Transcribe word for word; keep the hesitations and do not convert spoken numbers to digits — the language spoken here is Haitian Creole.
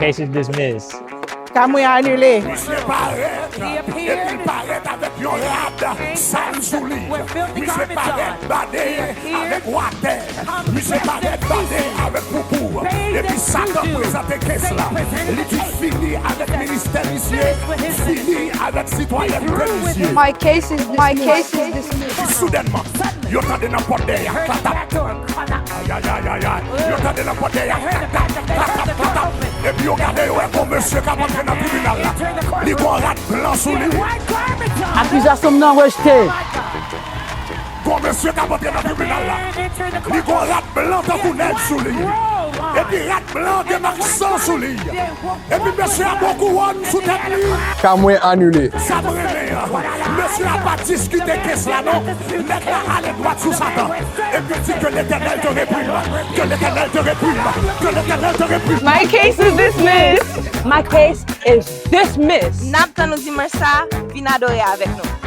Case is dismissed. Ka mwen anile. Misye parèt, epi l parèt avèk yon rad sal sou li. Misye parèt bade avèk watè. Misye parèt bade avèk poupou. Epi Satan prezante kes la. Li di fini avèk ministè misye, fini avèk sitwayènte misye. My case is my case is dismissed. Soudènman, yo tande nan pòt dèyè a, klatap. Ayayayayay, yo tande nan pòt dèyè a, klatap, klatap, klatap. Epi yo gade, yo wè gon mesye k ap antre nan tribinal la. Li gon rad blan sou li. Akizasyon m nan rejte. Gon mesye k ap antre nan tribinal la. Li gon rad blan tankou nèg sou li. Epi rad blan gen mak san sou li. Epi mesye a gon kouwòn sou tèt li. Ka mwen anile. Sa m renmen an. Mesye a pa diskite kes la non. Nèg la ale dwat sou Satan. Epi di ke Letènèl te reprime. Ke Letènèl te reprime. Ke Letènèl te reprime. My case is dismissed. My case is dismissed. N ap tann ou dimanch sa, vin adore avèk nou.